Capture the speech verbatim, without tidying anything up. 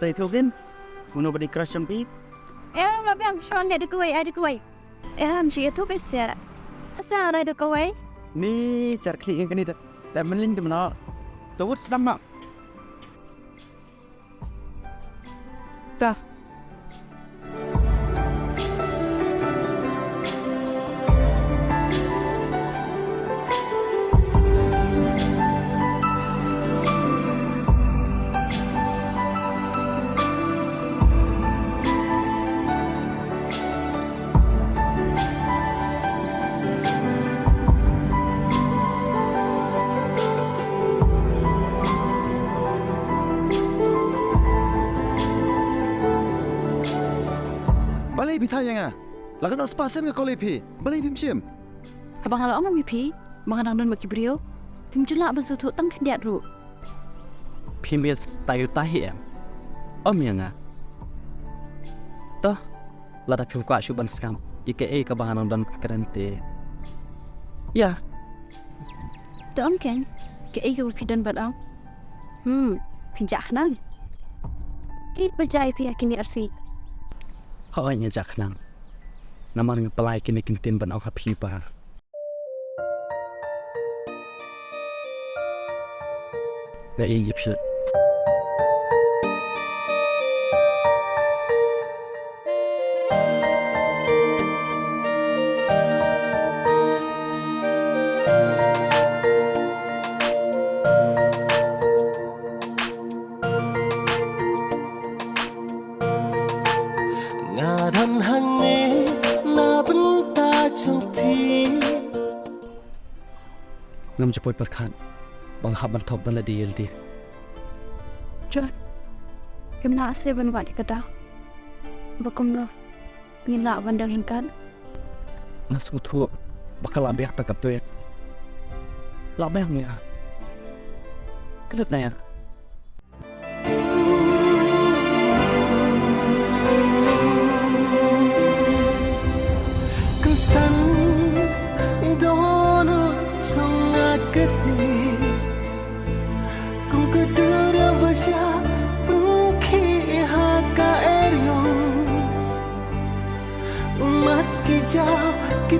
Ïathuh kin, uno ba dei crush jong phi? Em, la biang shon de kawei, ai de kawei. Em, shi ïathuh beit seh. Asa ai de kawei. Ni jar khlieh kane da. Da mynlin da mynno. Da wut sdang ma. Da. Balei phi thaw ïa nga? La ka nang spah sien nga call ïa phi. Balei phim shim? Haba nga la ong ïa phi ba nga dang don bad ki briew, phim ju lah ban sngewthuh tang khyndiat ruh. Phim ïa style ta hi em? Ym ïa nga. Toh, lada phim kwah shuh ban sngap ïa kaei kaba nga dang don kren te, ïa. To ong kein, kaei kaba phi don ban ong? Hmm, phi jah khnang. Kaei ba jia ïa phi ha kine ar sngi? Hooid nga jah khnang. Namar nga pynlait kine ki ktien ban ong ha phi ba nga ïeit ïa phi. Nga don hangne na bynta jong phi. Ngam ju poi pyrkhat ba nga hap ban thok ban leh D L D. John, ngim lah shuh ban wad ïa ka daw ba kumno ngin lah ban don ryngkat. Nga sngewthuh ba ka lah biang tang katto. Lah biang ïa ka. Klet na ïa. Kynsan dohnud jong nga kti, kum ka duriaw ba shah pynkhih ha ka eriong. Ummat ki jaw ki